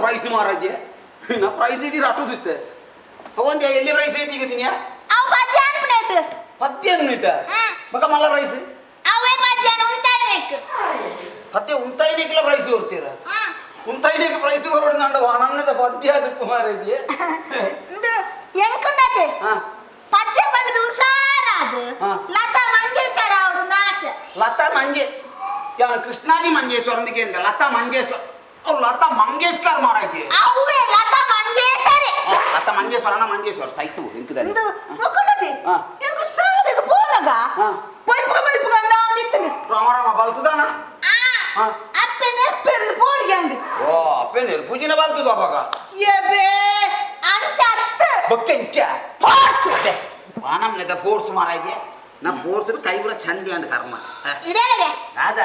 Price ಮಾರಾಜೆ ನಾ price ಇಡೀ ಅಟುದಿತ್ತೆ ಅವಂದೆ ಎಲ್ಲಿ ಪ್ರೈಸ್ ಇಟ್ಟಿದ್ದೀನಿ ಅವು ಮಧ್ಯಾಹ್ನ ಪ್ಲೇಟ್. 15 ಮಿನಿಟ್ ಮಗ ಮಲ್ಲ ರೈಸ್ ಅವೇ ಮಧ್ಯಾಹ್ನ ಉಂಟಾಯ್ಬೇಕು. ಪತ್ತೆ ಉಂತಾಯಿನೇಕಿಲ್ಲ ಪ್ರೈಸ್ ಕೊಡ್ತೀರ ಉಂತಾಯಿನೇಕ ಪ್ರೈಸ್ ಕೊರೋಡು ನಂಡ ವಾನನ್ನದ ಪದ್ಯ ಅದಕ್ಕೂ ಮಾರಾಜೆ ಇಂದು ಎಂಕುಂಡತೆ ಪದ್ಯ ಪಂಡದು ಉಸಾರಾದು ಲತಾ ಮಂಜೇಶ್ವರ ಅವಡು ಆಸೆ. ಲತಾ ಮಂಜೆ ಯಾರು ಕೃಷ್ಣಾಜಿ ಮಂಜೇಶ್ವರ ಅಂದಕ್ಕೆ ಲತಾ ಮಂಗೇಶ್ವರ ಅವ್ರು ಲತಾ ಮಂಗೇಶ್ಕರ್ ಮಾರಾಯ್ತಿ. ಅವೇ ಲತಾ ಮಂಜೇಶ್ವರಿ. ಲತಾ ಮಂಜೇಶ್ವರನ ಮಂಜೇಶ್ವರ ಸೈತು ಎಂಕುದಾನೆ. ಇಂದು ಮುಕುಂಡತೆ ಎಂಕು ಸಾಲೆಗೆ ಪೋನಗ ಬಲ್ಪುಗ ಬಲ್ಪುಗ ಅಂದ ರಾಮ ರಾಮ ಬಲ್ತದಾನ. ಅಪ್ಪೆ ನೆರ್ಪೆರ್ದು ಪೋಡಿಗಂಡು. ಓ ಅಪ್ಪೆ ನೆರ್ಪುಜಿನ ಬಲ್ತದ ಅವಾಗ. ಎಬೆ ಅಂಚ ಅತ್ತ. ಬೊಕ್ಕೆ ಇಂಚ ಫೋರ್ಸ್. ವಾನಮ್ನೆದ ಫೋರ್ಸ್ ಮಾರಾಯ್ತಿ. ನಾ ಫೋರ್ಸ್ ಕೈಗುರ ಚಂಡಿ ಅಂಡ್ ಕರ್ಮ. ಇದೇನೆ ದಾದ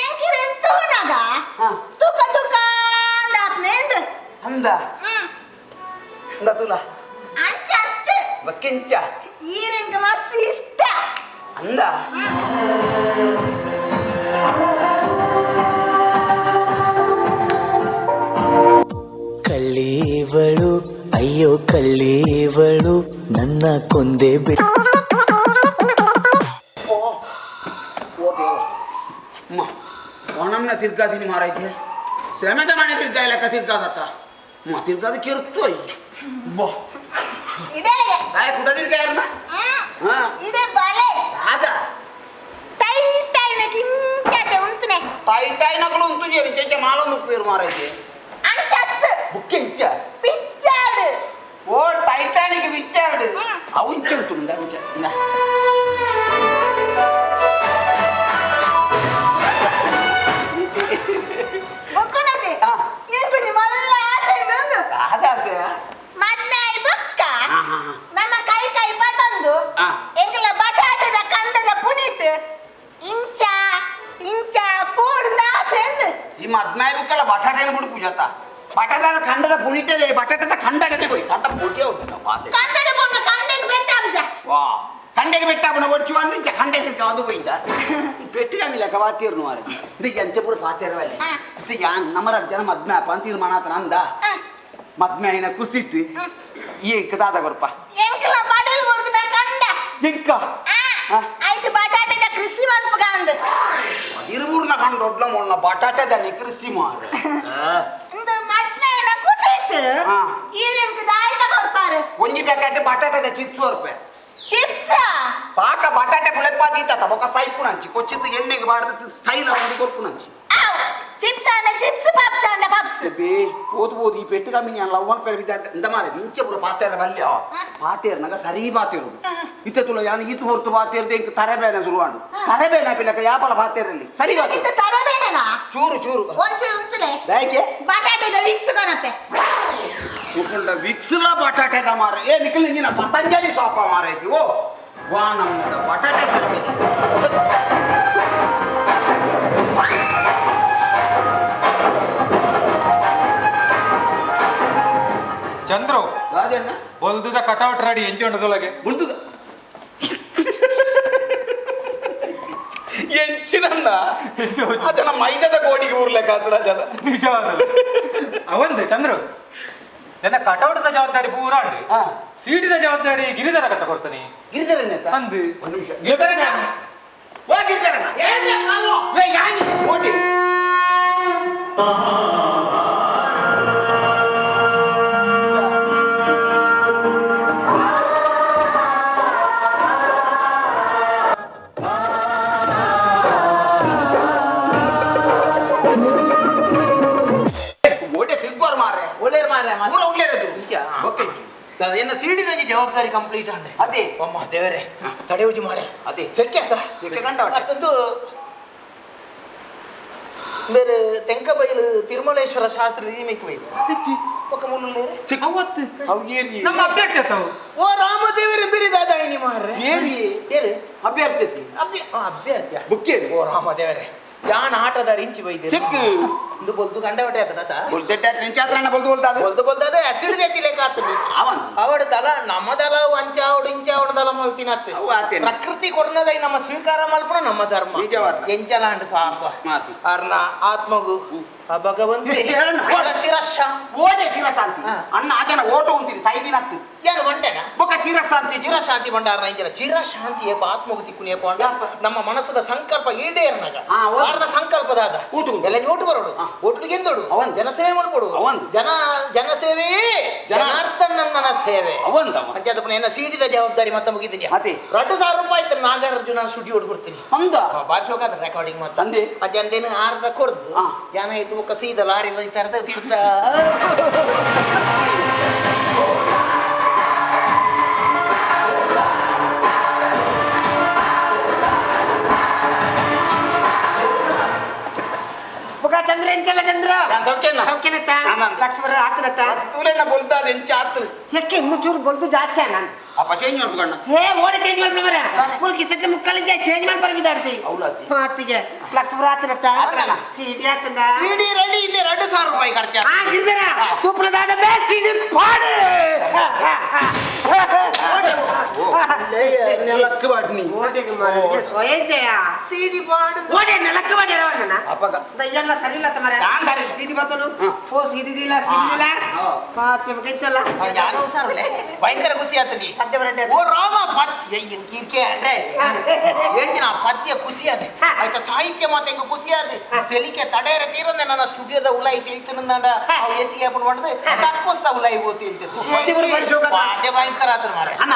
ಎಂಕಿರೆಂತೋನಾಗ ತುಕ ತುಕ ಅಂದಾಪ್ನೆ ಎಂದು. ಅಂದ ಅಂದ ತುಲ ಅಂಚ ಅತ್ತ. ಬಕ್ಕೆಂಚ ಈರೆಂಕ ಮಸ್ತ್ ಇಷ್ಟ. ಅಂದ ಕಳ್ಳೀವಳು ಅಯ್ಯೋ ಕಳ್ಳೀವಳು ನನ್ನ ಕೊಂದೆ ಬಿಟ್ಟು ಓಣಂನ ತಿರ್ಗಾದಿನಿ ಮಾರಾಯ್ತಿ. ಸಮೇತ ಮನೆ ತಿರ್ಗಾ ಇಲ್ಲ ತಿರ್ಗಾದತ್ತ ಅಮ್ಮ ತಿರ್ಗಾದ ಕೆರ್ತು ಬಾ ಕುಟ ತಿರ್ಗಾ ಯಾರನ್ನ ಇದೇ ಬಳೆ ದಾದ ತೈ ತೈನ ಕಿಂಚತೆ ಉಂತನೆ ತೈ ತೈನಕಲು ಉಂತು ಜೇರಿ ಚೆಂಚ ಮಾಲೊಂದು ಉಪ್ಪೇರು ಮಾರಾಯ್ತಿ. ಅಂಚತ್ತು ಬುಕ್ಕೆಂಚ ಪಿಚ್ಚಾಡು. ಓ ಟೈಟಾನಿಕ್ ಪಿಚ್ಚಾಡು ಅವು ಇಂಚ ಉಂಟು ಅಂಚ ನಮ್ಮ ಕೈ ಕೈ ಪತಂದು ಎಂಕಲ ಬಟಾಟದ ಕಂದದ ಪುನಿಟ್ ಇಂಚ ಇಂಚ ಪೋಡುಂದ ಆಸೆ. ಈ ಮದ್ಮಾಯಿ ಬುಕ್ಕಲ್ಲ ಬಟಾಟೆನ ಬಿಡು ಪೂಜಾತ ಬಟಾಟದ ಖಂಡದ ಪುನಿಟದೆ ಬಟಾಟದ ಖಂಡನೆ ಹೋಯ್ ಕಂಡ ಪೂಜೆ ಉಂಟು ಆಸೆ. ಕಂಡದ ಪೊಣ್ಣ ಕಂಡೆಗೆ ಬೆಟ್ಟ ಅಂಶ. ವಾ ಕಂಡೆಗೆ ಬೆಟ್ಟ ಅವನ ಒಡ್ಚು ಅಂದು ಇಂಚ ಕಂಡೆ ತಿರ್ಗ ಅದು ಹೋಯಿಂದ ಪೆಟ್ಟಿಗೆ ಆಮೇಲೆ ಕವಾತೀರ್ನು ಮಾರೆ ಇದು ಎಂಚ ಪೂರ ಪಾತೇರವಲ್ಲಿ ಇದು ಯಾನ್ ನಮ್ಮ ಜನ ಮದ್ಮೆ ಅಪ್ಪ ಅಂತ ತೀರ್ಮಾನ ಆತನ ಅಂದ ಮದ್ಮೆ ಕುಸಿಟ್ಟು ಎಂಕ ದಾದ ಕೊರ್ಪ ಎಂಕಲ ಬಡಲ್ ಕೊಡ್ದು ಕಂಡ ಎಂಕ ಐಟ್ ಬಟಾಟೆದ ಕೃಷಿ ಮಲ್ಪಗ ಅಂದು ಇರುಬೂರ್ನ ಕಂಡು ದೊಡ್ಡ ಮೊಣ್ಣ ಬಟಾಟೆದ ಕೃಷಿ ಮಾರ ಇಂದು ಮದ್ಮೆನ ಕುಸಿಟ್ಟು ಈರೆಂಕ ದಾಯ್ತ ಕೊಡ್ಪಾರು ಒಂಜಿ ಪ್ಯಾಕೆಟ್ ಬಟಾಟೆದ ಚಿಪ್ಸ್ ಕೊರ್ಪೆ ಚಿಪ್ಸ್ ಪಾಕ ಬಟಾಟೆ ಬುಳೆಪ್ಪ ದೀತ ಬೊಕ ಸೈಪುಣಂಚಿ ಕೊಚ್ಚಿತ್ತು ಎಣ್ಣೆಗೆ ಬಾಡ್ದು ಸೈಲ ಒಂದು ಕೊರ್ಪುಣಂಚಿ ಚಿಪ್ಸ್ ಅಂದ ಚಿಪ್ಸ್ ಪಪ್ಸ್ ಅಂದ ಪಪ್ಸ್ ಬೇ పోదు పోదు ಈ ಪೆಟ್ಟು ಕಮ್ಮಿ ನಾನು ಲವ್ವನ್ ಪೆರ್ ಬಿದ್ದ ಇಂದ ಮಾರೆ ಇಂಚೆ ಪೂರ ಪಾತೇರ ಬಲ್ಯ ಪಾತೇರ್ನಾಗ ಸರಿ ಪಾತೇರು ಇತ್ತೆ ತುಲ ಯಾನು ಈತು ಹೊರತು ಪಾತೇರ್ದೆ ಇಂಕ ತರಬೇನ ಶುರುವಾಂಡು ತರಬೇನ ಪಿಲಕ ಯಾಪಲ ಪಾತೇರಲ್ಲಿ ಸರಿ ಇತ್ತೆ ತರಬೇನಾ ಚೂರು ಚೂರು ಒಂಚೂರು ಉಂತುಲೆ ಬ್ಯಾಕೆ ಬಟಾಟೆದ ವಿಕ್ಸ್ ಕಣಪ್ಪೆ ಮುಖಂಡ ವಿಕ್ಸ್ಲ ಬಟಾಟೆದ ಮಾರೆ ಏ ನಿಖಲ್ ಇಂಜಿನ ಪತಂಜಲಿ ಸೋಪ ಮಾರೆ ಓ ವಾ ನಮ್ಮ ಬಟಾಟೆ ಚಂದ್ರು ರಾಜಣ್ಣ ಬೊಲ್ದುದ ಕಟೌಟ್ ರೆಡಿ ಎಂಚುಂಡದೊಳಗೆ ಬುಲ್ದುದ ಎಂಚಿನನ್ನ ಅದನ್ನ ಮೈದದ ಗೋಡಿಗೆ ಊರ್ಲೆಕ್ಕಾದ್ರ ಜನ ನಿಜವಾದ ಅವಂದೆ ಚಂದ್ರು ನನ್ನ ಕಟೌಟದ ಜವಾಬ್ದಾರಿ ಪೂರ ಉಂಡು ಸೀಟಿದ ಜವಾಬ್ದಾರಿ ಗಿರಿಧರ ಕತ್ತ ಕೊಡ್ತಾನೆ. ಗಿರಿಧರಣ್ಣ ಅಂದು ಒಂದು ನಿಮಿಷ ಗಿರಿಧರಣ್ಣ ಓ ಗಿರಿಧರಣ್ಣ ಏ ಯಾನಿ ಓಡಿ ಓಟೆ ತಿರ್ಗೋರ್ ಮಾರ್ರೆ ಒಳ್ಳೆಯರ್ ಮಾರ್ರೆ ಊರ ಒಳ್ಳೆಯದು ಓಕೆ ಎನ್ನ ಸಿಡಿದಂಗೆ ಜವಾಬ್ದಾರಿ ಕಂಪ್ಲೀಟ್ ಅಂಡೆ ಅದೇ ಅಮ್ಮ ದೇವರೇ ತಡೆಯುಜಿ ಮಾರೆ ಅದೇ ಸೆಕ್ಕೆ ಆತ ಸೆಕ್ಕೆ ಕಂಡ ಮತ್ತೊಂದು ಬೇರೆ ತೆಂಕಬೈಲು ತಿರುಮಲೇಶ್ವರ ಶಾಸ್ತ್ರಿ ರೀಮೇಕ್ ಬೈಲು ఒక ಮುಳ್ಳು ಅವತ್ತು ಅವು ಏರಿ ನಮ್ಮ ಅಭ್ಯರ್ಥಿ ಆತವು ಓ ರಾಮದೇವರೇ ಬಿರಿದಾದ ಇನಿ ಮಾರ್ರೆ ಏರಿ ಏರಿ ಅಭ್ಯರ್ಥಿ ಅಭ್ಯರ್ಥಿ ಬುಕ್ಕೇರಿ ಓ ರಾಮದೇವರೇ ಯಾನ್ ಆಟದಾರ ಇಂಚಿ ಬೈದೆ ಚೆಕ್ ಇಂದು ಬೊಲ್ದು ಕಂಡವಟೆ ಆತನತ ಬೊಲ್ದೆಟ್ಟೆ ಇಂಚಾತ್ರಣ್ಣ ಬೊಲ್ದು ಬೊಲ್ದಾದ ಬೊಲ್ದು ಬೊಲ್ದಾದ ಆಸಿಡ್ ದೇತಿ ಲೆಕ್ಕ ಆತದೆ ಅವನ್ ಅವಡ ದಲ ನಮ್ಮ ದಲ ಅಂಚಾವಡು ಇಂಚಾವಡು ದಲ ಮಲ್ತಿನತ್ತೆ ಅವು ಆತೇನೆ. ಪ್ರಕೃತಿ ಕೊಡ್ನದೈ ನಮ್ಮ ಸ್ವೀಕಾರ ಮಲ್ಪುಣ ನಮ್ಮ ಧರ್ಮ ನಿಜವಾದ. ಎಂಚಲಾಂಡ್ ಪಾಪ ಮಾತು. ಅರ್ನ ಆತ್ಮಗು ಆ ಭಗವಂತೆ ಹೇಳಣ್ಣ. ಚಿರಶ ಓಡೆ ಚಿರಶಾಂತಿ ಅಣ್ಣ ಆಜನ ಓಟೋ ಉಂತಿರಿ ಸೈದಿನತ್ತು ಯಾರು ಬಂಡೆನ ಬೊಕ ಚಿರಶಾಂತಿ ಚಿರಶಾಂತಿ ಭಂಡಾರ ಇಂಚಿನ ಚಿರಶಾಂತಿ ಏಪ ಆತ್ಮಗತಿ ಕುಣಿಯಪ್ಪ ಅಂಡ ನಮ್ಮ ಮನಸ್ಸದ ಸಂಕಲ್ಪ ಈಡೇರ್ನಾಗ ಆರ್ನ ಸಂಕಲ್ಪದಾದ ಊಟ ಎಲ್ಲ ಓಟು ಬರೋಡು ಓಟುಗೆ ಎಂದೋಡು ಅವಂದು. ಜನಸೇವೆ ಮಾಡ್ಕೊಡು ಅವಂದು. ಜನ ಜನಸೇವೆಯೇ ಜನಾರ್ದನನ್ನ ಸೇವೆ ಅವಂದ ಅಂಚಾದಪ್ಪನ ಏನ ಸೀಟಿದ ಜವಾಬ್ದಾರಿ ಮತ್ತೆ ಮುಗಿದ್ದೀನಿ ಮತ್ತೆ? 2000 ರೂಪಾಯಿ ಆಯ್ತು ನಾಗಾರ್ಜುನ ಸ್ಟುಡಿಯೋ ಕೊಡ್ತೀನಿ ಅಂದ ಬಾರಿ ಶೋಕ ಅದ ರೆಕಾರ್ಡಿಂಗ್ ಮತ್ತೆ ಅಂದೆ? ಮತ್ತೆ ಅಂದೇನು ಆರ್ನ ಕೊಡ್ದು ಜನ ಇದ್ದು ಬೊಕ್ಕ ಸೀದಾ ಲಾರಿ ಬೈತಾರದ ತಿರ್ತ ಚಂದ್ರ ಎಂಚಲ್ಲ ಚಂದ್ರ ಸೌಖ್ಯನತ್ತ ಲಕ್ಷ್ಮಣ ಆತನತ್ತ ತೂಲೆಣ್ಣ ಬೊಲ್ತಾದ ಎಂಚ ಆತು ಯಾಕೆ ಮುಚ್ಚೂರು ಬೊಲ್ದು ಜಾಸ್ತಿ ನಾನು ಅಪ್ಪ ಚೇಂಜ್ ಮಾಡ್ಬೇಕಣ್ಣ ಹೇ ಓಡಿ ಚೇಂಜ್ ಮಾಡ್ಬಿಡ ಮರ ಮುಲ್ಕಿ ಸೆಟ್ಟ ಮುಕ್ಕಲ್ಲಿ ಚೇಂಜ್ ಮಾಡಿ ಬರ್ಬಿದಾಡ್ತಿ ಹೌದಾತಿ ಅತ್ತಿಗೆ ಲಕ್ಷ್ಮಣ ಆತನತ್ತ ಸಿಡಿ ಆತನ ಸಿಡಿ ರೆಡಿ ಇದೆ 2000 ರೂಪಾಯಿ ಖರ್ಚ ಆ ಗಿರ್ದರ ತುಪ್ಪಳದಾದ ಬೇ ಸಿಡಿ ಪಾಡು ನೆಲಕ್ಕೆ ಬಾಡ್ನಿ ಓಡಿಗೆ ಮಾರ ಸ್ವಯಂ ಜಯ ಸಿಡಿ ಪಾಡು ಓಡಿ ನೆಲಕ್ಕೆ ಬಾಡಿ ಇರವಣ್ಣ ಅಪ್ಪಗ ಎಲ್ಲ ಸರಿ ಇಲ್ಲ ಮರ ನಾನ್ ಸರಿ. ಸಿಡಿ ಬತ್ತನು ಫೋ ಸಿಡಿದಿಲ್ಲ ಸಿಡಿದಿಲ್ಲ ಪಾತೆ ಮುಗಿಚಲ್ಲ ಯಾರು ಹುಷಾರಲ್ಲ ಭಯಂಕರ ಖುಷಿ ಆತನಿ ಪದ್ಯ ಬರಡ್ಡೆ ಓ ರಾಮ ಪದ್ಯ ಕೀರ್ಕೆ ಅಂದ್ರೆ ಏನ್ ಆ ಪದ್ಯ ಖುಷಿ ಅದ ಆಯ್ತಾ ಸಾಹಿತ್ಯ ಮಾತ ಹೆಂಗ ಖುಷಿ ಅದ ತೆಲಿಕೆ ತಡೆಯರ ತೀರಂದೆ ನನ್ನ ಸ್ಟುಡಿಯೋದ ಉಲಾಯಿ ತಿಳಿತನಂದ ಎ ಸಿ ಓಪನ್ ಮಾಡಿದೆ ತಕ್ಕೋಸ್ತ ಉಲಾಯಿ ಹೋತಿ ಅಂತ ಪದ್ಯ ಭಯಂಕರ ಆತನ ಮಾರ ಅಣ್ಣ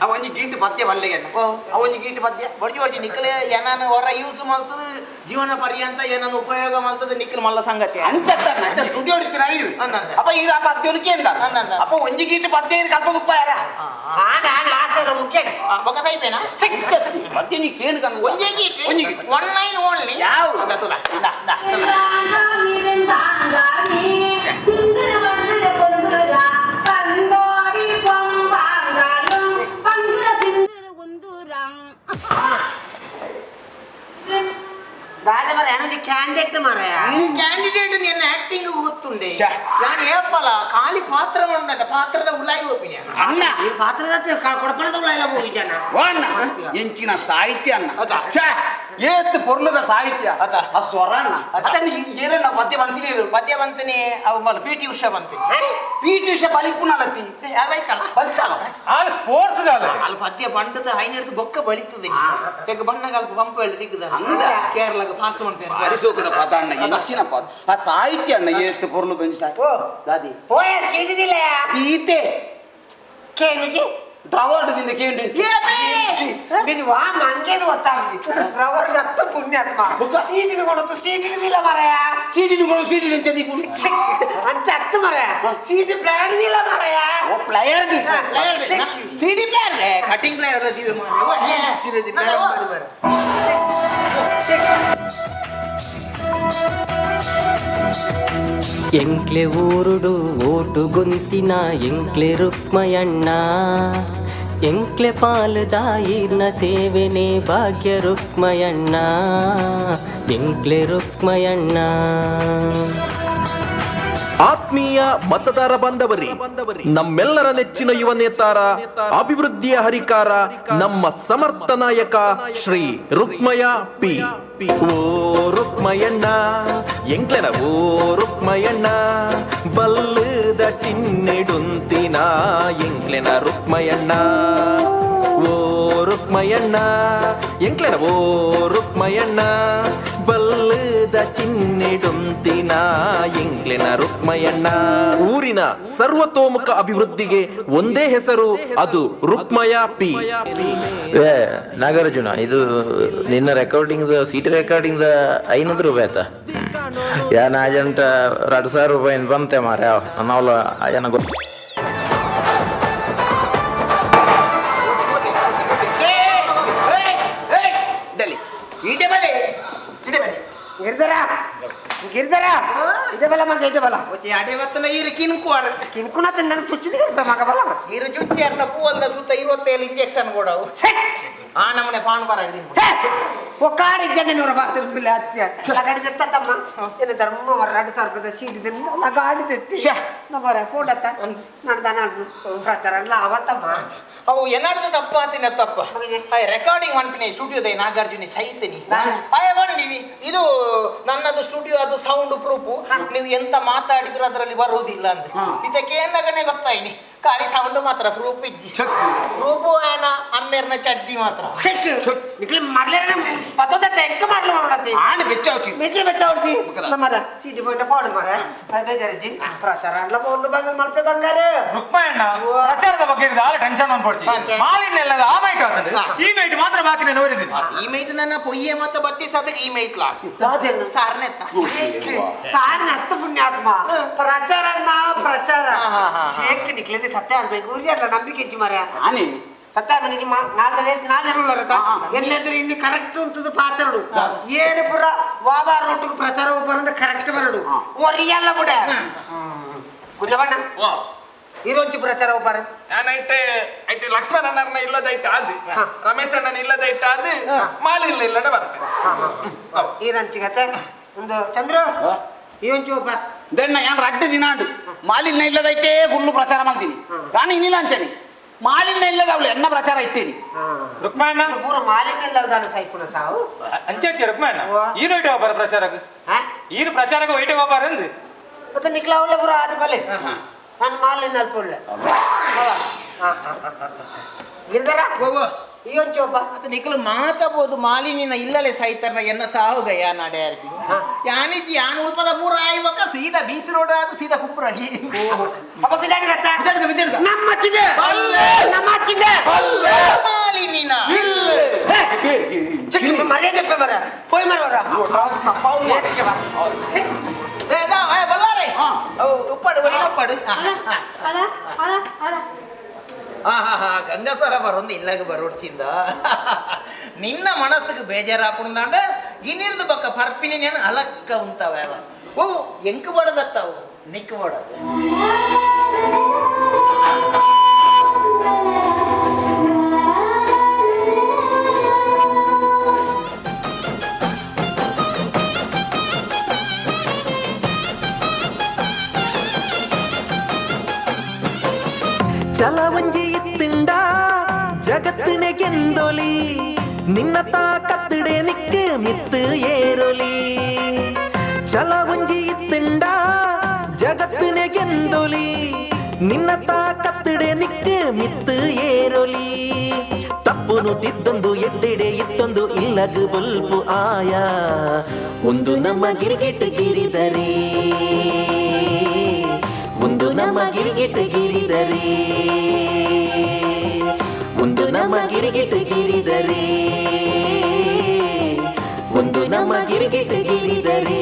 ಅವ ಒಂಜಿ ಗೀಟ್ ಪದ್ಯ ಬಲ್ಲೆಗೆ ಅವ ಒಂಜಿ ಗೀಟ್ ಪದ್ಯ ಬಡ್ಸಿ ಬಡ್ಸಿ ನಿಕ್ಕಲೆ ಏನಾನು ಹೊರ ಯೂಸ್ ಮಾಡ್ತದ ಜೀವನ ಪರ್ಯಂತ ಏನಾನು ಉಪಯೋಗ ಮಾಡ್ತದ ನಿಕ್ಕಲ್ ಮಲ್ಲ ಸಂಗತಿ ಅಂಚ ಸ್ಟುಡಿಯೋ ಹಿಡಿತೀರ ಅಂದಂದ. ಅಪ್ಪ ಈ ಆ ಪದ್ಯವನ್ನು ಕೇಂದ್ರ ಅಂದಂದ. ಅಪ್ಪ ಒಂಜಿ ಗೀಟ್ ಪದ್ಯ ಇರ್ ಕಲ್ಪದ ಉಪ್ಪಾಯ ಆಡ ಆಡ ಆಸೆ ಮುಖ್ಯ ಬೊಕ ಸೈಪೇನಾ ಪದ್ಯ ನೀ ಕೇನು ಕಂದು ಒಂಜೇ ಗೀಟ್ ಒಂಜಿ ಗೀಟ್ ಒನ್ ಲೈನ್ ಓನ್ಲಿ ಯಾವ? ತುಲ ದಾ ದಾ ತುಲ ದಾದ ಮರ ಏನೋ ಕ್ಯಾಂಡಿಡೇಟ್ ಮರ ನೀನು ಕ್ಯಾಂಡಿಡೇಟ್ ನಿನ್ನ ಆಕ್ಟಿಂಗ್ ಗೊತ್ತುಂಡೆ ಛೆ. ನಾನು ಏಪಲ ಖಾಲಿ ಪಾತ್ರ ಉಂಡದ ಪಾತ್ರದ ಉಲಾಯಿ ಒಪ್ಪಿನ ಅಣ್ಣ ಈ ಪಾತ್ರದ ಕೊಡಪಣದ ಇಲ್ಲ ಹೋಗಿ ಜನ ಓ ಅಣ್ಣ ಎಂಚಿನ ಸಾಹಿತ್ಯ ಅಣ್ಣ ಛೆ, ಏತ್ ಪೊರ್ಲುದ ಸಾಹಿತ್ಯ ಅತ. ಆ ಸ್ವರ ಅಣ್ಣ ಅದನ್ನ ಏರಣ್ಣ ಪದ್ಯ ಬಂತೀನಿ ಪದ್ಯ ಬಂತೀನಿ ಅವು ಮಲ್ಲ ಪಿ ಟಿ ಉಷಾ ಬಂತೀನಿ ಪಿ ಟಿ ಉಷಾ ಬಲಿಪುನಲತ್ತಿ ಅಲ್ಲೈತಲ್ಲ ಬಲಿತಾಲ ಆ ಸ್ಪೋರ್ಟ್ಸ್ ದಾಲ ಅಲ್ಲಿ ಪದ್ಯ ಬಂಡದ ಹೈನೆಡ್ದು ಬೊಕ್ಕ ಬಳಿತದೆ ಯಾಕೆ ಬಣ್ಣಗಾಲ್ಪ ಪಂಪ ಹೇಳಿ ದಿಕ್ಕದ ಅಂದ. ಕೇರಳಗ ಪಾಸ್ ಮಾಡ್ತಾರೆ ಭಾರಿ ಸೋಕದ ಪದ ಅಣ್ಣ ಎಂಚಿನ ಪದ ಆ ಸಾಹಿತ್ಯ ಅಣ್ಣ ಏತ್ ಪೊರ್ಲುದ ಒಂಜಿ ಸಾಹಿತ್ಯ ಓ ದಾದಿ ಪೋಯ ಸಿಡಿದಿಲ್ಲ ಈತೆ ಕೇನುಜಿ ಡ್ರವರ್ಡ್ ದಿಂದ ಕೇಂದ್ರ ಬಿದು ವಾ ಮಂಗೇನು ಗೊತ್ತಾಗ್ಲಿ ರವರ್ ರಕ್ತ ಪುಣ್ಯಾತ್ಮ ಸೀಟಿನ ಕೊಡುತ್ತು ಸೀಟ್ ಹಿಡಿದಿಲ್ಲ ಮರಯ ಸೀಟಿನ ಸೀಟಿನ ದೀಪು ಅಂತ ಹತ್ತು ಮರಯ ಸೀಟ್ ಪ್ಲಾನ್ ಇಲ್ಲ ಮರಯ ಓ player CD player cutting player ದಿವ್ಯ ಎಂಕ್ಲೆ ಊರುಡು ಓಟು ಗೊಂತಿನ ಎಂಕ್ಲೆ ರುಕ್ಮಯಣ್ಣ ಎಂಕ್ಲೆ ಪಾಲುದಾಯಿನ ಸೇವೆನೆ ಭಾಗ್ಯ ರುಕ್ಮಯಣ್ಣ ಎಂಕ್ಲೆ ರುಕ್ಮಯಣ್ಣ. ಆತ್ಮೀಯ ಮತದಾರ ಬಾಂಧವರೇ, ನಮ್ಮೆಲ್ಲರ ನೆಚ್ಚಿನ ಯುವ ನೇತಾರ, ಅಭಿವೃದ್ಧಿಯ ಹರಿಕಾರ, ನಮ್ಮ ಸಮರ್ಥ ನಾಯಕ ಶ್ರೀ ರುಕ್ಮಯ ಪಿ. ಓ ರುಕ್ಮಯಣ್ಣ ಎಂಕ್ಲೆನ ಓ ರುಕ್ಮಯಣ್ಣ, ಬಲ್ಲದ ಚಿನ್ನೆಡುಂತಿನ ಎಂಕ್ಲೆನ ರುಕ್ಮಯಣ್ಣ. ಓ ರುಕ್ಮಯಣ್ಣ ಎಂಕ್ಲೆನ ಓ ರುಕ್ಮಯಣ್ಣ, ಬಲ್ಲದ ಚಿನ್ನೆಡುಂತಿನ ಎಂಕ್ಲೆನ ರುಕ್ಮಯಣ್ಣ. ಊರಿನ ಸರ್ವತೋಮುಖ ಅಭಿವೃದ್ಧಿಗೆ ಒಂದೇ ಹೆಸರು, ಅದು ರುಕ್ಮಯ ಪಿ. ಏ ನಾಗಾರ್ಜುನ, ಇದು ನಿನ್ನ ರೆಕಾರ್ಡಿಂಗ್ ಸೀಟ್ ರೆಕಾರ್ಡಿಂಗ್ 500 ರೂಪಾಯಿ ಆಯ್ತಾ? ಯಾನ್ ಆಜಂಟ 2000 ರೂಪಾಯಿ ಬಂತೆ ಮಾರ ನಾವಲ್ಲ ಜನ ಗೊತ್ತ. ಈಟೆ ಬಲೆ ಈಟೆ ಬಲೆ ಗಿರಿಧರ ಗಿರಿಧರ ಇದೇ ಬಲ ಮಗ ಇದೇ ಬಲ ಅಡೆ ಬತ್ತನ ಈರು ಕಿನ್ಕುವಾರ ಕಿನ್ಕುನ ನನ್ನ ಚುಚ್ಚಿದ ಮಗ ಬಲ ಈರು ಚುಚ್ಚಿಯರ್ನ ಪೂವಂದ ಸುತ್ತ 27 ಇಂಜೆಕ್ಷನ್ ಕೊಡವು. ಆ ನಮ್ಮನೆ ಪಾಣು ಬರ. ಒಕ್ಕಾಡಿ ಜನ ನೂರ ಬಾತಿರ್ತಿಲ್ಲ ಅತ್ಯ ಲಗಾಡಿ ದೆತ್ತಮ್ಮ. ಏನು ಧರ್ಮ 2000 ರೂಪಾಯಿ ಸೀಟ್ ತಿಂದು ಲಗಾಡಿ ದೆತ್ತಿ ನಮ್ಮರ ಫೋಟತ್ತ ನಾನು ದನ ಪ್ರಚಾರ ಅವತ್ತಮ್ಮ. ಅವು ಏನಾರ್ದು ತಪ್ಪ ಆತಿನ ತಪ್ಪ. ರೆಕಾರ್ಡಿಂಗ್ ಮನ್ಪಿನ ಸ್ಟುಡಿಯೋದ ನಾಗಾರ್ಜುನಿ ಸಹಿತನಿ ಆಯ ಬಂದಿನಿ. ಇದು ನನ್ನದು ಸ್ಟುಡಿಯೋ, ಅದು ಸೌಂಡ್ ಪ್ರೂಫ್. ನೀವು ಎಂತ ಮಾತಾಡಿದ್ರು ಅದರಲ್ಲಿ ಬರುವುದಿಲ್ಲ ಅಂತ ಇದಕ್ಕೆ ಏನಗನೆ ಗೊತ್ತಾಯಿನಿ. ಖಾಲಿ ಸೌಂಡ್ ಮಾತ್ರ, ಪ್ರೂಫ್ ಇಜ್ಜಿ. ಪ್ರೂಫ್ ಏನ ಅಮ್ಮೇರ್ನ ಚಡ್ಡಿ ಮಾತ್ರ. ಮರ್ಲೇ ಪತ್ತೊಂದತ್ತೆ ಎಂಕ ಮಾಡ್ಲ ಮಾಡತ್ತಿ ಆಣ್ ಬೆಚ್ಚ ಹೊಡ್ತಿ. ಮೆಚ್ಚಿ ಬೆಚ್ಚ ಹೊಡ್ತಿ ನಮ್ಮರ ಸೀಟಿ ಪೋಯಿನ ಫೋನ್ ಮಾರ ಬೇಜಾರಿಜ್ಜಿ. ಪ್ರಚಾರ ಅನ್ಲ ಫೋನ್ ಬಂಗ ಮಲ್ಪೆ ಬಂಗಾರ. ರುಕ್ಮಯಣ್ಣ, ಪ್ರಚಾರದ ಬಗ್ಗೆ ಆಲ ಟೆನ್ಷನ್ ಅನ್ಪೊಡ್ಚಿ. ಮಾಲಿನ್ಯ ಆ ಮೈಟ್ ಆತಂಡು, ಈ ಮೈಟ್ ಮಾತ್ರ ಬಾಕಿ ನಾನು ಓರಿದ್ದೀನಿ. ಈ ಮೈಟ್ ನನ್ನ ಪೊಯ್ಯೆ ಮತ್ತ ಬತ್ತಿ ಸತಕ್ಕೆ ಈ ಮೈಟ್ಲ ಸಾರ್ನೆತ್ತ ಸಾರ್ನ ಹತ್ತು ಪುಣ್ಯಾತ್ಮ ಪ್ರಚಾರ ಪ್ರಚಾರ ಶೇಕ್ ನಿಕ್ಲೇನೆ ಸತ್ಯ ಅನ್ಬೇಕು. ಉರಿಯಲ್ಲ ನಂಬಿಕೆ ಇಜ್ಜಿ ಮಾರ್ಯ. ಆನೆ ಸತ್ಯ ನಿಕ್ಲಿ ನಾಲ್ಕು ನಾಲ್ಕು ಜನ ಉಳ್ಳಾರತ್ತ ಎಲ್ಲೆಂದ್ರೆ ಇನ್ನು ಕರೆಕ್ಟ್ ಅಂತದ್ದು ಪಾತ್ರಡು ಏನು ಪುರ ವಾಬಾ ರೋಟಿಗೆ ಪ್ರಚಾರ ಬರಂದ್ರೆ ಕರೆಕ್ಟ್ ಬರಡು ಒರಿಯಲ್ಲ ಬಿಡ. ಕುಂಜಬಣ್ಣ ಇರೋಂಚಿ ಪ್ರಚಾರ ಒಬ್ಬರ ಐಟೆ ಐಟೆ ಲಕ್ಷ್ಮಣ ಅಣ್ಣನ ಇಲ್ಲದೈಟ ಅದು, ರಮೇಶ್ ಅಣ್ಣನ ಇಲ್ಲದೈಟ ಅದು, ಮಾಲಿಲ್ಲ ಇಲ್ಲಡ ಬರ್ತೆ ಈರಂಚಿಗತ್ತೆ ಒಂದು ಚಂದ್ರ ಈ ಒಂಚಿ ಒಬ್ಬ ದೆಣ್ಣ ಯಾನ್ ರಡ್ಡು ದಿನ ಅಂಡು ಮಾಲಿನ್ಯ ಇಲ್ಲದೈಟೇ ಫುಲ್ಲು ಪ್ರಚಾರ ಮಾಡ್ತೀನಿ ನಾನು. ಇನ್ನಿಲ್ಲ ಅಂಚನಿ ಮಾಲಿನ್ಯ ಇಲ್ಲದ ಅವಳು ಎಣ್ಣ ಪ್ರಚಾರ ಇತ್ತೀನಿ. ರುಕ್ಮಯಣ್ಣ ಪೂರ ಮಾಲಿನ್ಯ ಇಲ್ಲದಾನ ಸೈಪುನ ಸಾವು. ಅಂಚೆ ರುಕ್ಮಯಣ್ಣ ಈನು ಐಟೆ ಒಬ್ಬರ ಪ್ರಚಾರಕ್ಕೆ, ಈನು ಪ್ರಚಾರಕ್ಕೆ ಐಟೆ ಒಬ್ಬರ ಅಂದು ಮತ್ತೆ ನಿಕ್ಲ ಅವಲ್ಲ ಪೂರ ಆದ ಬಲೆ ನಾನು ಮಾಲಿನ್ಯ ಅಲ್ಪುಲ್ಲ ಗಿರಿಧರ ಈ ಒಂಚಿ ಒಬ್ಬ ಮತ್ತೆ ನಿಖಲು ಮಾತಾಬೋದು ಮಾಲಿನ್ಯನ ಇಲ್ಲಲೆ ಸೈತರ್ನ ಎನ್ನ ಸಾವುಗ ಯಾ ನಾಡೆ ಯಾರಿಗೆ ಯಾನಿಜಿ ಯಾನ್ ಉಲ್ಪದ ಮೂರ ಆಯ್ವಕ ಸೀದಾ ಬೀಸಿ ರೋಡ್ ಅದು ಸೀದಾ ಕುಂಬ್ರಗಿ. ಅಪ್ಪ ಬಿದ್ದಾಡಿಗತ್ತ ನಮ್ಮ ಚಿಂದೆ ನಮ್ಮ ಚಿಂದೆ ಮಾಲಿನ್ಯನ ಚಿಕ್ಕ ಮರ್ಯಾದೆ ಬರ ಪೋಯ್ ಮರ ಬಲ್ಲಾರೆ ಉಪ್ಪಾಡು ಬಲಿ ಉಪ್ಪಾಡು. ಗಂಗಸರ ಬರೊಂದು ಇಲ್ಲಾಗ ಬರೋಡ್ಚಿಂದ ನಿನ್ನ ಮನಸ್ಸಿಗೆ ಬೇಜಾರಾಪುಂದಾಂಡ ಇನ್ನಿರ್ದು ಬಕ್ಕ ಪರ್ಪಿನಿ ನೇನು ಅಲಕ್ಕ ಉಂತಾವ. ಓ ಎಂಕ್ ಬಡದತ್ತಾವು ನಿಕ್ ಬಡದು. ಚಲವಂಜಿ ಇತ್ತಿಂಡ ಜಗತ್ತಿനെ ಗೆಂದೊಲಿ ನಿನ್ನ ತಾಕತ್ತಿಡೆ ನಿಕ್ಕೆ ಮಿತ್ತು ಏರೊಲಿ. ಚಲವಂಜಿ ಇತ್ತಿಂಡ ಜಗತ್ತಿനെ ಗೆಂದೊಲಿ ನಿನ್ನ ತಾಕತ್ತಿಡೆ ನಿಕ್ಕೆ ಮಿತ್ತು ಏರೊಲಿ. ತಪ್ಪುನು ತಿದ್ದೊಂದು ಎದ್ದಿಡೆ ಇತ್ತೊಂದು ಇಲ್ಲಗು ಬೊಲ್ಪು ಆಯ ಒಂದು ನಮ್ಮ ಗಿರಿಗಿಟ್ಟು ಗಿರಿದರೆ, ಒಂದು ನಮ್ಮ ಗಿರಿಗಿಟ್ಟು ಗಿರಿದರೆ, ಒಂದು ನಮ್ಮ ಗಿರಿಗಿಟ್ಟು ಗಿರಿದರೆ, ಒಂದು ನಮ್ಮ ಗಿರಿಗಿಟ್ಟು ಗಿರಿದರೆ.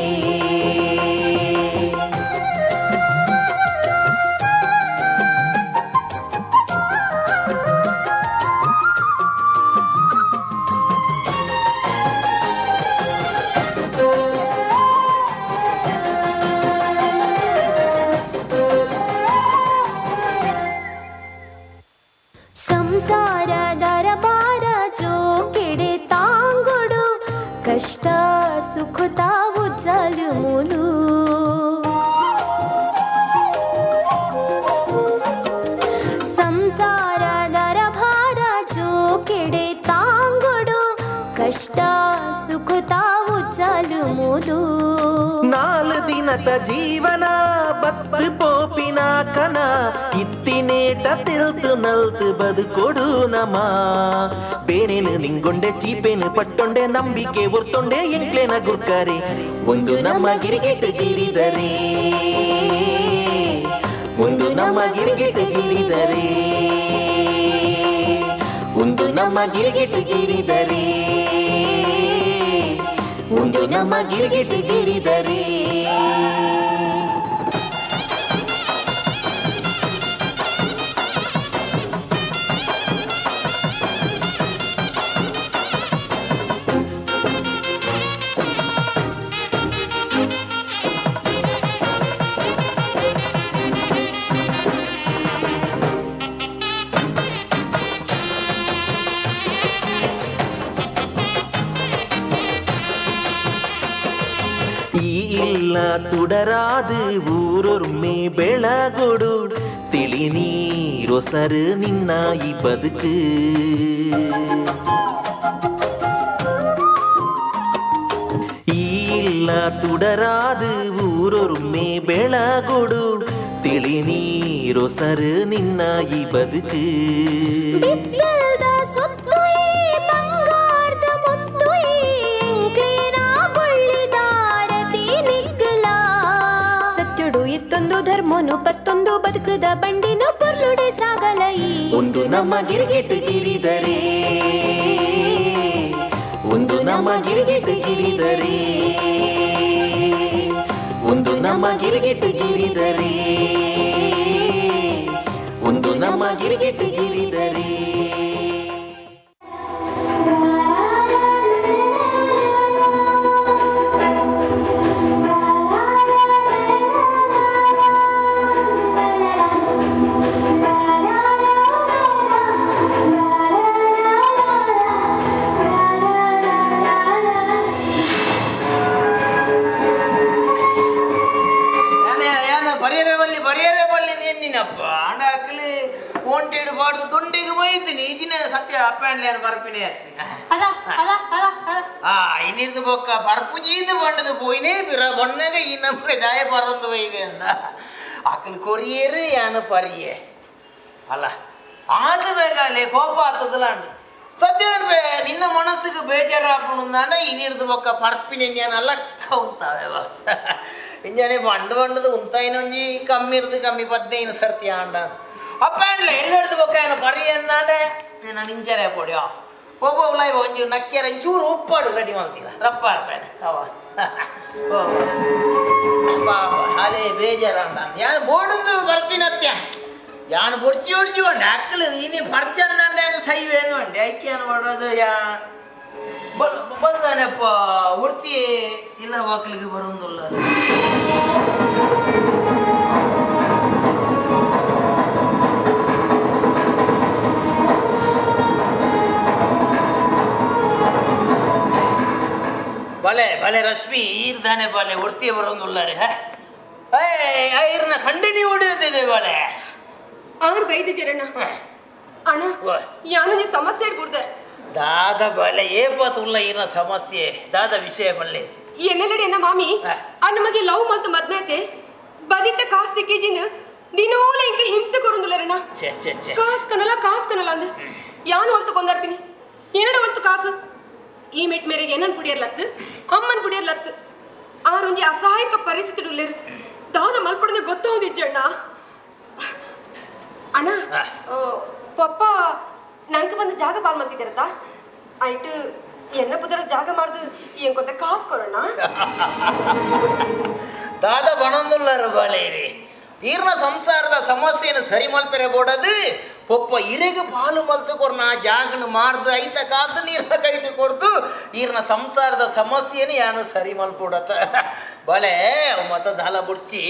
ಸಂಸಾರ ದರಬಾರ ಜೋಕೆಡೆ ತಾಂಗೊಡು ಕಷ್ಟ ಸುಖ ತಾವು ಜಲುಮುಲು. ಸಂಸಾರ ದರಭಾರ ಜೋಕೆಡೆ ತಾಂಗೊಡು ಕಷ್ಟ ಸುಖ ತಾವು ಜಲುಮುಲು. ನಾಲು ದಿನದ ಜೀವನ ಬತ್ತು ಪೋಪಿನ ಕನ ಇತ್ತಿನೇಟ ತಿಲ್ತು ನಲ್ತು ಬದುಕೊಡು ನಮ. ಬೇರೇನು ನಿಂಗೊಂಡೆ ಚೀಪೇನು ಪಟ್ಟೊಂಡೆ ನಂಬಿಕೆ ಒರ್ತೊಂಡೆ ಎಂಕ್ಲೇನ ಗುರ್ಕಾರೆ ಒಂದು ನಮ್ಮ ಗಿರಿಗಿಟ್ಟು ಗಿರಿದರೆ, ಒಂದು ನಮ್ಮ ಗಿರಿಗಿಟ್ಟು ಗಿರಿದರೆ, ಒಂದು ನಮ್ಮ ಗಿರಿಗಿಟ್ಟು ಗಿರಿದರೆ, ಒಂದು ನಮ್ಮ ಗಿರಿಗಿಟ್ಟು ಗಿರಿದರೆ. ತುಡರಾದು ಊರೊರ್ಮೆ ಬೆಳಗೊಡು ತಿಳಿ ನೀರೊಸರು ನಿನ್ನ ಈ ಬದುಕು ಇಲ್ಲ ತುಡರಾದು ಊರೊರ್ಮೆ ಬೆಳಗೊಡು ತಿಳಿ ನೀರೊಸರು ನಿನ್ನ ಈ ಬದುಕು ಬಿತ್ತಲ್ದ ಸೊತ್ತುಯೇ ಬಂಗಾರ್ದ ಮುತ್ತುಯೇ ಎಂಕ್ಲೇನ ಬೊಳ್ಳಿದಾರತಿ ನಿಕ್ಕಲಾ ಸತ್ಯಡು ಇತ್ತೊಂದು ಧರ್ಮನು ಪತ್ತೊಂದು ಬದುಕದ ಬಂಡಿನ ಪೊರ್ಲುಡೆ ಸಾಗಲೈ ಒಂದು ನಮ್ಮ ಗಿರಿಗಿಟ್ಟು ಗಿರಿದರೆ ಒಂದು ನಮ್ಮ ಗಿರಿಗಿಟ್ಟು ಗಿರಿದರೆ ಒಂದು ನಮ್ಮ ಗಿರಿಗಿಟ್ಟು ಗಿರಿದರೆ ಒಂದು ನಮ್ಮ ಗಿರಿಗಿಟ್ಟು ಗಿರಿದರೆ. ಯಾನ ಪರಿಯರೆ ಬಲ್ಲಿ ಪರಿಯರೆ ಬಲ್ಲಿ ನಿನ್ನಪ್ಪ ಅಂಡ ಹಾಕಲಿ ಓಂಟೇಡು ಬಾಡ್ದು ದೊಂಡೆಗೆ ಬೈತೀನಿ ಈಜಿನ ಸತ್ಯ ಅಪ್ಪ ಏನು ಬರ್ಪಿನಿ ಅದ ಅದ ಅದ ಅದ ಆ ಇನ್ನಿರ್ದು ಬೊಕ್ಕ ಪರ್ಪುಜೀಂದು ಬಂಡದು ಪೋಯಿನೇ ಬಿರ ಬೊಣ್ಣಗ ಈ ನಮ್ಮನೆ ದಾಯ ಪರೊಂದು ಬೈದೆ ಅಂದ ಅಕಲ್ ಕೊರಿಯೇರು ಯಾನು ಪರಿಯೆ ಅಲ್ಲ ಆತು ಬೇಕಾಲೆ ಕೋಪ ಆತದಲ್ಲ ಸತ್ಯ ನಿನ್ನ ಮನಸ್ಸಿಗೆ ಬೇಜಾರಾಪುಂದಾಂಡ ಇನ್ನಿರ್ದು ಬೊಕ್ಕ ಪರ್ಪಿನ ನಾನು ಲಕ್ಕ ಉಂತಾವೆವ ಇಂಜಾನೆ ಬಂಡು ಬಂಡದು ಉಂತಾಯಿನ ಒಂಜಿ ಕಮ್ಮಿ ಇರ್ದು ಕಮ್ಮಿ ಪದ್ನೈನು ಸರ್ತಿ ಆಂಡ ಅಪ್ಪ ಅಂಡ್ಲೆ ಎಲ್ಲಿ ಬೊಕ್ಕ ಏನು ಪರಿ ಅಂದಾಂಡೆ ನಾನು ಇಂಚರೆ ಪೊಡಿಯೋ ಪೋಪೋ ಉಲಾಯ್ ಒಂಜಿ ನಕ್ಕೆರ ಚೂರು ಉಪ್ಪಾಡು ರೆಡಿ ಮಾಡ್ತಿಲ್ಲ ರಪ್ಪ ಅರ್ಪೇನೆ ಅವ ಓ ಪಾಪ ಅದೇ ಬೇಜಾರಂಡ ಯಾನು ಬೋಡುಂದು ಬರ್ತೀನತ್ಯ ಯಾನು ಬೊಡ್ಚಿ ಒಡ್ಚಿ ಉಂಡೆ ಅಕ್ಕಲು ಇನಿ ಪರ್ಚಂದಂಡೆ ಸೈವೇನು ಉಂಡೆ ಐಕ್ಯಾನು ಮಾಡೋದು ಯಾ ಬಂದಾನೆಪ್ಪ ಉಡ್ತಿ ಇಲ್ಲ ಮಕ್ಕಳಿಗೆ ಬರೋದಿಲ್ಲ. ಬಲೆ ಬಲೆ ರಶ್ಮಿ ಈರ್ದಾನೆ ಬಲೆ ಒಡ್ತಿ ಬರೋದುಲ್ಲಾರೆ ಐರ್ನ ಖಂಡನಿ ಹೊಡೆಯುತ್ತಿದೆ ಬಲೆ. ಆರ್ ಬೈದ ಜರಣ್ಣ ಅಣ್ಣ ಯಾನೊಂಜಿ ಸಮಸ್ಯೆ ಗುರ್ದೆ ದಾದ ಬಲೆ ಏಪತುಲ್ಲ ಈರ್ನ ಸಮಸ್ಯೆ ದಾದ ವಿಷಯ ಬಲ್ಲೆ ಎನ್ನೆಲ್ಲಡೆ ಎನ್ನ ಮಾಮಿ ಆ ನಮಗೆ ಲವ್ ಮಲ್ತು ಮದ್ಮೇತೆ ಬದಿತ ಕಾಸ್ ದಿಕ್ಕಿಜಿನ ದಿನೋಲ ಇಂಕ ಹಿಂಸೆ ಕೊರುಂದುಲ್ಲರಣ್ಣ. ಛೆ ಛೆ ಛೆ. ಕಾಸ್ ಕನಲ ಕಾಸ್ ಕನಲ ಅಂದ್ ಯಾನು ಹೊಲ್ತು ಕೊಂದರ್ಪಿನಿ ಏನಡ ಹೊಲ್ತು ಕಾಸು ಈ ಮೆಟ್ ಮೇರೆಗೆ ಏನನ್ ಪುಡಿಯರ್ಲತ್ತು ಅಮ್ಮನ್ ಪುಡಿಯರ್ಲತ್ತು ಆರೊಂಜಿ ಅಸಹಾಯಕ ಪರಿಸ್ಥಿತಿ ಉಲ್ಲೇರು ದಾದ ಮಲ್ಪಡದೆ ಗೊತ್ತಾವುದಿಜ್ಜಣ್ಣ. ಅಣ್ಣ ಪಪ್ಪ ನಂಗೆ ಬಂದ ಜಾಗ ಪಾಲ್ ಮಲ್ತಿದ್ದೀರತ್ತ ಆಯ್ತು ಎನ್ನ ಪುದರ ಜಾಗ ಮಾಡ್ದು ಎಂಕೊಂತ ಕಾಸು ಕೊಡೋಣ. ದಾದ ಬಣಂದುಲ್ಲರ ಬಾಲೇರಿ ಈರ್ನ ಸಂಸಾರದ ಸಮಸ್ಯೆಯನ್ನು ಸರಿ ಮಲ್ಪೆರೆ ಬೋಡದು ಪೊಪ್ಪ ಇರಿಗು ಪಾಲು ಮಲ್ತು ಕೊರ್ನ ಆ ಜಾಗನ ಮಾಡ್ದು ಐತ ಕಾಸು ನೀರ್ನ ಕೈಟು ಕೊಡ್ದು ಈರ್ನ ಸಂಸಾರದ ಸಮಸ್ಯೆಯನ್ನು ಯಾನು ಸರಿ ಮಲ್ಕೊಡತ್ತ ಬಲೆ ಮತ ದಾಲ ಬುಡ್ಚಿ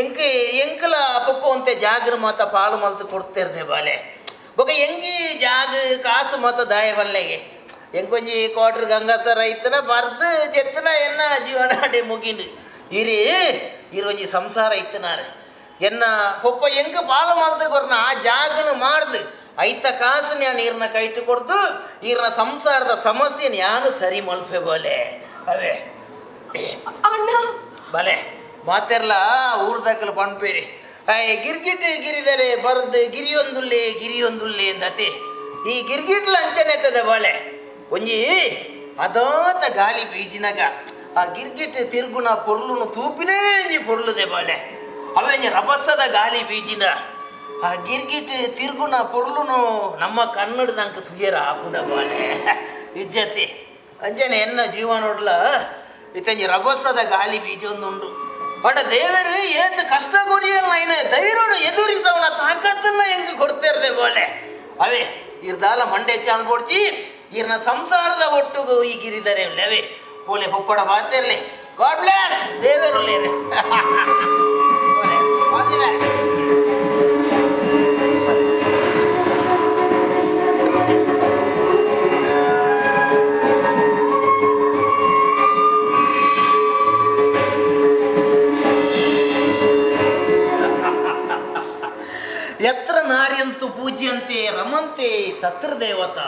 ಎಂಕ್ ಎಂಕಲ ಪೊಪ್ಪ ಅಂತೆ ಜಾಗನ ಮತ ಪಾಲು ಮಲ್ತು ಕೊಡ್ತಿರ್ದೆ ಬಾಲೆ ಬೊಕ ಎಂಗಿ ಜಾಗ ಕಾಸು ಮತ ದಾಯ ಬಲ್ಲೆಗೆ ಎಂಕೊಂಜಿ ಕ್ವಾಟ್ರ್ ಗಂಗಾಸರ ಐತನ ಬರ್ದು ಜೆತ್ತನ ಎನ್ನ ಜೀವನ ಅಡೆ ಮುಗಿಂಡು ಇರಿ ಇರೊಂಜಿ ಸಂಸಾರ ಇತ್ತನಾರೆ ಎನ್ನ ಪೊಪ್ಪ ಎಂಕ ಪಾಲು ಮಲ್ತು ಕೊರ್ನ ಆ ಜಾಗನ ಮಾಡ್ದು ಐತ ಕಾಸು ನಾನು ಈರ್ನ ಕೈಟು ಕೊಡ್ದು ಈರ್ನ ಸಂಸಾರದ ಸಮಸ್ಯೆ ನಾನು ಸರಿ ಮಲ್ಪೆ ಬೋಲೆ ಅವೇ ಅಣ್ಣ ಬಲೆ ಮಾತೆರ್ಲ ಊರ್ದಾಕಲು ಪಣ್ಪೇರಿ ಅಯ್ಯ ಗಿರ್ಗಿಟ್ ಗಿರಿದರೆ ಬರದು ಗಿರಿಯೊಂದುಲ್ಲೆ ಗಿರಿಯೊಂದುಲ್ಲೆ ಎಂದತಿ ಈ ಗಿರ್ಗಿಟ್ಲ ಅಂಚನೆ ಬಾಳೆ ಒಂಜಿ ಅದಾತ ಗಾಳಿ ಬೀಜಿನಾಗ ಆ ಗಿರ್ಗಿಟ್ ತಿರುಗುನ ಪೊರ್ಲುನು ತೂಪಿನೇ ಒಂಜಿ ಪೊರ್ಲುದೆ ಬಾಳೆ ಅವೆಂಜಿ ರಭಸದ ಗಾಳಿ ಬೀಜಿನ ಆ ಗಿರ್ಗಿಟ್ ತಿರುಗುನ ಪೊರ್ಲುನು ನಮ್ಮ ಕನ್ನಡದಂಕ ತುಯರ ಆಪುಂಡ ಬಾಳೆ ಇಜ್ಜತಿ ಅಂಜನೆ ಎನ್ನ ಜೀವನೋಡ್ಲ ಇತ್ತಂಜಿ ರಭಸದ ಗಾಳಿ ಬೀಜ ಒಂದುಂಡು ಬಡ ದೇವರು ಏತ್ ಕಷ್ಟ ಗುರಿಯಲ್ಲ ಇನ್ನ ಧೈರ್ಯನು ಎದುರಿಸವನ ತಾಕತ್ತನ್ನ ಹೆಂಗ್ ಕೊಡ್ತಿರ್ದೆ ಬೋಳೆ ಅವೇ ಇರ್ದಾಲ ಮಂಡೆ ಚಾಲ್ ಪೊಡ್ಚಿ ಇರ್ನ ಸಂಸಾರದ ಒಟ್ಟುಗು ಈ ಗಿರಿದರೆ ಅವೇ ಪೋಲೆ ಪೊಪ್ಪಡ ಬಾತಿರ್ಲಿ ಗಾಡ್ ಬ್ಲೆಸ್ ದೇವರು ಆಲ್ the best. ಯತ್ರ ನಾರ್ಯಂತು ಪೂಜ್ಯಂತೆ ರಮಂತೆ ತತ್ರ ದೇವತಾ.